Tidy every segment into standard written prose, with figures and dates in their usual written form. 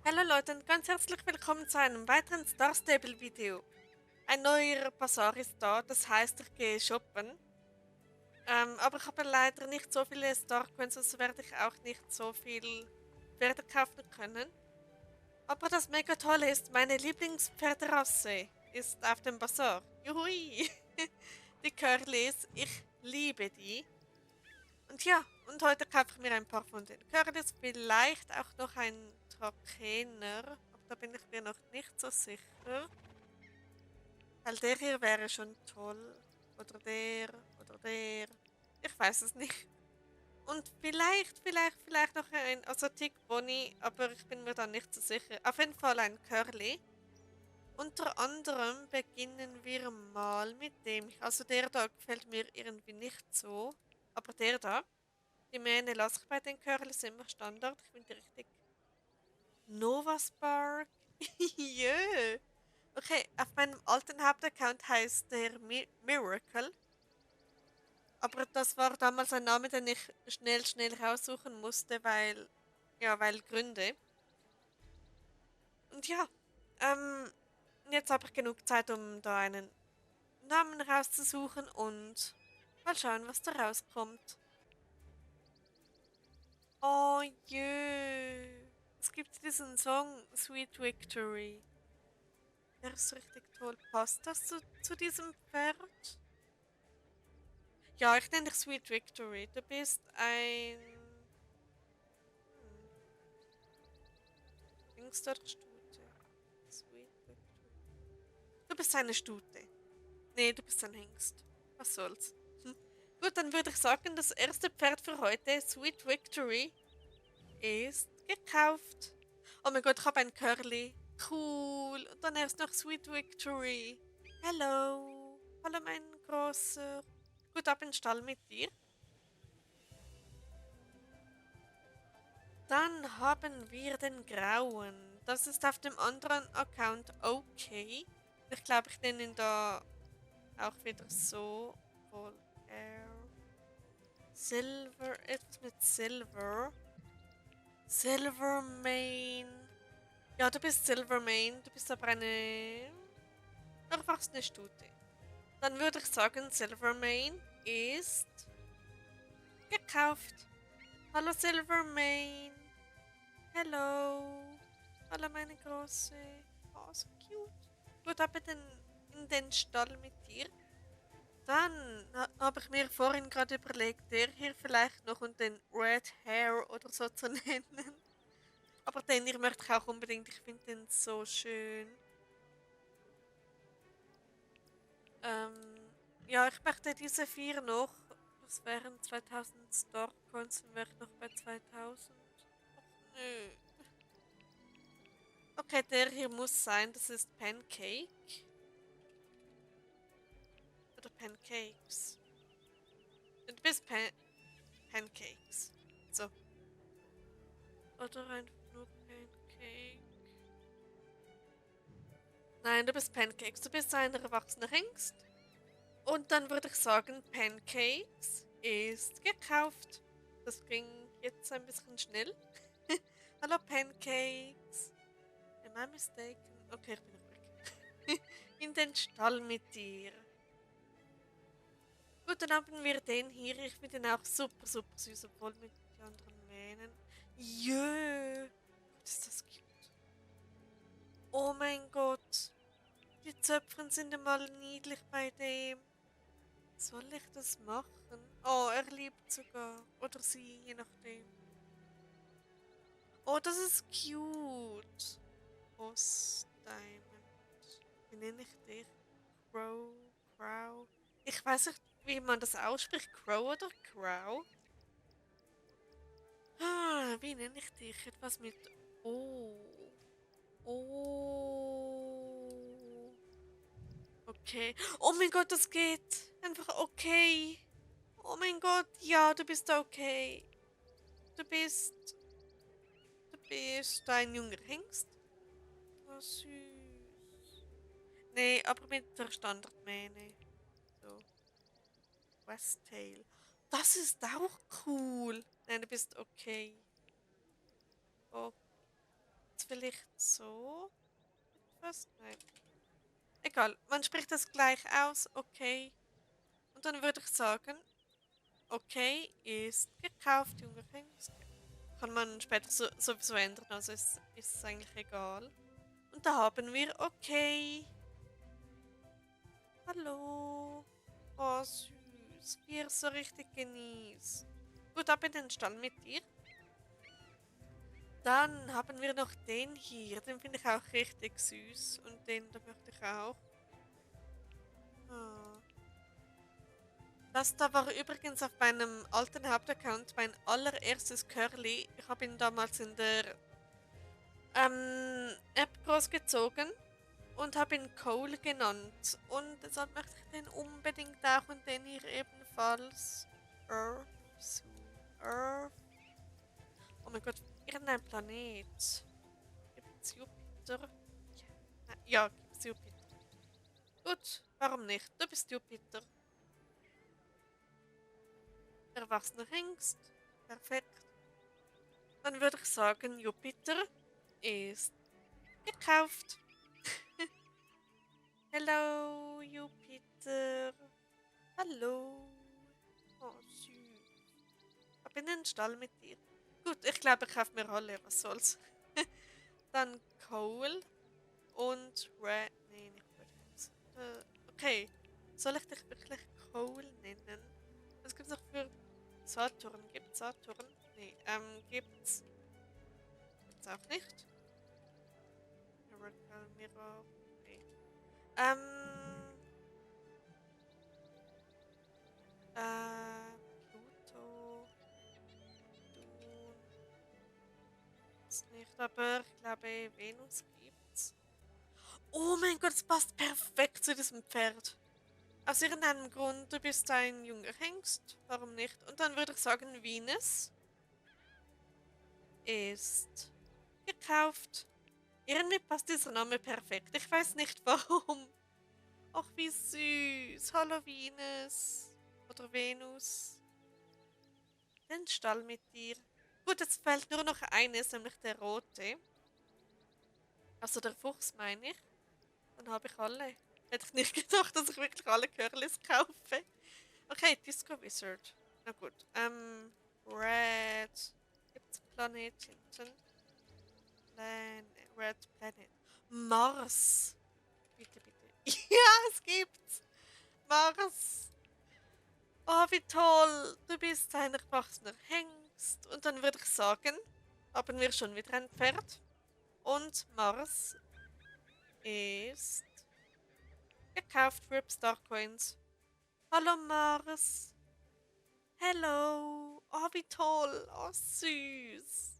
Hallo Leute und ganz herzlich willkommen zu einem weiteren Star Stable Video. Ein neuer Bazaar ist da, das heißt ich gehe shoppen. Aber ich habe leider nicht so viele Star Coins, also werde ich auch nicht so viel Pferde kaufen können. Aber das mega tolle ist, meine Lieblingspferderasse ist auf dem Bazaar. Juhui! Die Curlys, ich liebe die. Und ja, und heute kaufe ich mir ein paar von den Curlys, vielleicht auch noch ein Trakehner, aber da bin ich mir noch nicht so sicher. Weil der hier wäre schon toll. Oder der, oder der. Ich weiß es nicht. Und vielleicht noch ein, also Tick Bonnie, aber ich bin mir da nicht so sicher. Auf jeden Fall ein Curly. Unter anderem beginnen wir mal mit dem. Also der da gefällt mir irgendwie nicht so. Aber der da. Die Mähne lasse ich bei den Curlys immer Standard. Ich finde die richtig Nova Spark. Jö. Okay, auf meinem alten Hauptaccount heißt der Miracle. Aber das war damals ein Name, den ich schnell raussuchen musste, weil Gründe. Und ja, ähm, jetzt habe ich genug Zeit, um da einen Namen rauszusuchen und mal schauen, was da rauskommt. Oh jö. Es gibt diesen Song Sweet Victory. Der ist richtig toll. Passt das zu diesem Pferd? Ja, ich nenne dich Sweet Victory. Du bist ein Hengst oder Stute? Sweet Victory. Du bist eine Stute. Nee, du bist ein Hengst. Was soll's? Gut, dann würde ich sagen, das erste Pferd für heute, Sweet Victory, ist gekauft. Oh mein Gott, ich habe ein Curly. Cool. Und dann erst noch Sweet Victory. Hallo. Hallo, mein Großer. Gut, ab in den Stall mit dir. Dann haben wir den Grauen. Das ist auf dem anderen Account okay. Ich glaube, ich nenne ihn da auch wieder so. Voll Air. Silver, etwas mit Silver. Silvermane. Ja, du bist Silvermane. Du bist aber doch fast eine Stute. Dann würde ich sagen, Silvermane ist gekauft. Hallo Silvermane. Hallo. Hallo meine Große. Oh, so cute. Gut, ab in den Stall mit dir. Dann habe ich mir vorhin gerade überlegt, der hier vielleicht noch und den Red Hair oder so zu nennen. Aber den hier möchte ich auch unbedingt. Ich finde den so schön. Ja, ich möchte diese vier noch. Das wären 2000 Star Coins, dann wäre ich noch bei 2000. Och nö. Okay, der hier muss sein. Das ist Pancake. Oder Pancakes. Du bist Pancakes. So. Oder einfach nur Pancake. Nein, du bist Pancakes. Du bist ein erwachsener Hengst. Und dann würde ich sagen, Pancakes ist gekauft. Das ging jetzt ein bisschen schnell. Hallo Pancakes. Am I mistaken? Okay, ich bin noch weg. In den Stall mit dir. Gut, dann haben wir den hier. Ich finde den auch super süß, obwohl mit den anderen Mähnen. Jö. Gott, ist das cute. Oh mein Gott. Die Zöpfen sind einmal niedlich bei dem. Soll ich das machen? Oh, er liebt sogar. Oder sie, je nachdem. Oh, das ist cute. Boss Diamond. Wie nenne ich dich? Crow, Crow. Ich weiß nicht, wie man das ausspricht. Crow oder Crow? Ah, wie nenne ich dich? Etwas mit O. Oh. Okay. Oh mein Gott, das geht. Einfach okay. Oh mein Gott, ja, du bist okay. Du bist. Du bist ein junger Hengst. Oh, süß. Nee, aber mit der Standardmähne. So, Westtail. Das ist auch cool. Nein, du bist okay. Okay. Gibt es vielleicht so etwas? Nein. Egal, man spricht das gleich aus, okay. Und dann würde ich sagen, okay ist gekauft, Junge Hengst. Kann man später sowieso ändern, also ist es eigentlich egal. Und da haben wir okay. Hallo. Oh, süß. Wie er so richtig genießt. Gut, ab in den Stall mit dir. Dann haben wir noch den hier. Den finde ich auch richtig süß. Und den da möchte ich auch. Ah. Das da war übrigens auf meinem alten Hauptaccount mein allererstes Curly. Ich habe ihn damals in der App großgezogen und habe ihn Cole genannt. Und deshalb möchte ich den unbedingt auch und den hier ebenfalls. Earth, Earth. Oh mein Gott, irgendein Planet. Gibt's Jupiter? Ja, gibt's Jupiter. Gut, warum nicht? Du bist Jupiter. Erwachsener Hengst. Perfekt. Dann würde ich sagen, Jupiter ist gekauft. Hello, Jupiter. Hallo. Oh, süß. Ab in den Stall mit dir. Gut, ich glaube, ich kaufe mir alle. Was soll's. Dann Cole und Red. Nee, nicht Red Hens. Okay. Soll ich dich wirklich Cole nennen? Was gibt's noch für Saturn? Gibt's Saturn? Nee, gibt's. Gibt's auch nicht. Red Mirror. Nee. Pluto. Neptun. Ist nicht, aber ich glaube, Venus gibt's. Oh mein Gott, es passt perfekt zu diesem Pferd. Aus irgendeinem Grund, du bist ein junger Hengst. Warum nicht? Und dann würde ich sagen, Venus ist gekauft. Irgendwie passt dieser Name perfekt. Ich weiß nicht warum. Ach, wie süß. Hallo Venus. Oder Venus. Den Stall mit dir. Gut, jetzt fehlt nur noch eines, nämlich der rote. Also der Fuchs meine ich. Dann habe ich alle. Hätte ich nicht gedacht, dass ich wirklich alle Curlys kaufe. Okay, Disco Wizard. Na gut. Red. Gibt's Planet hinten? Red Planet. Mars. Bitte, bitte. Ja, es gibt's. Mars. Oh, wie toll. Du bist ein erwachsener Hengst. Und dann würde ich sagen, haben wir schon wieder ein Pferd. Und Mars ist gekauft für Star Coins. Hallo Mars. Hello. Oh, wie toll. Oh, süß.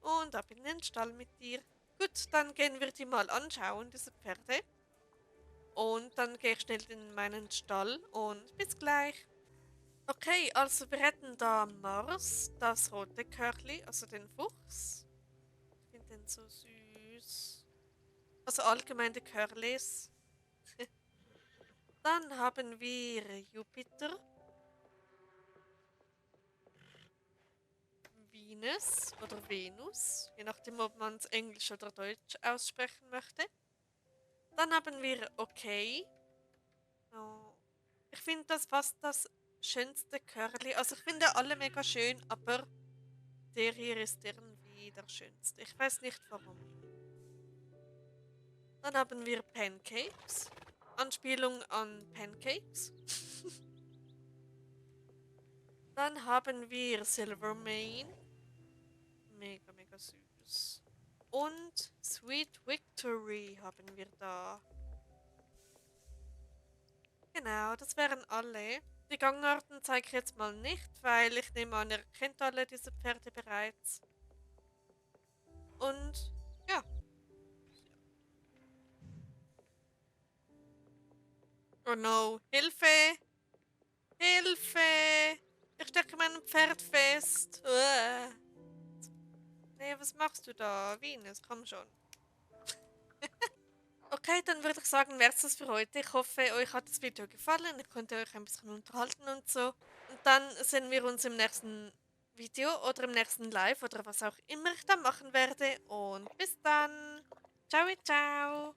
Und ab in den Stall mit dir. Gut, dann gehen wir die mal anschauen, diese Pferde. Und dann gehe ich schnell in meinen Stall und bis gleich. Okay, also wir hätten da Mars, das rote Curly, also den Fuchs. Ich finde den so süß. Also allgemein die Curlys. Dann haben wir Jupiter, Venus oder Venus, je nachdem, ob man es Englisch oder Deutsch aussprechen möchte. Dann haben wir Okay. Oh. Ich finde das fast das schönste Curly. Also ich finde alle mega schön, aber der hier ist irgendwie der schönste. Ich weiß nicht warum. Dann haben wir Pancakes. Anspielung an Pancakes. Dann haben wir Silvermane. Mega, mega süß. Und Sweet Victory haben wir da. Genau, das wären alle. Die Gangarten zeige ich jetzt mal nicht, weil ich nehme an, ihr kennt alle diese Pferde bereits. Und ja. Oh no, Hilfe! Hilfe! Ich stecke mein Pferd fest. Nee, was machst du da? Venus, komm schon. Okay, dann würde ich sagen, wäre es das für heute. Ich hoffe, euch hat das Video gefallen. Ich konnte euch ein bisschen unterhalten und so. Und dann sehen wir uns im nächsten Video oder im nächsten Live oder was auch immer ich da machen werde. Und bis dann. Ciao, ciao.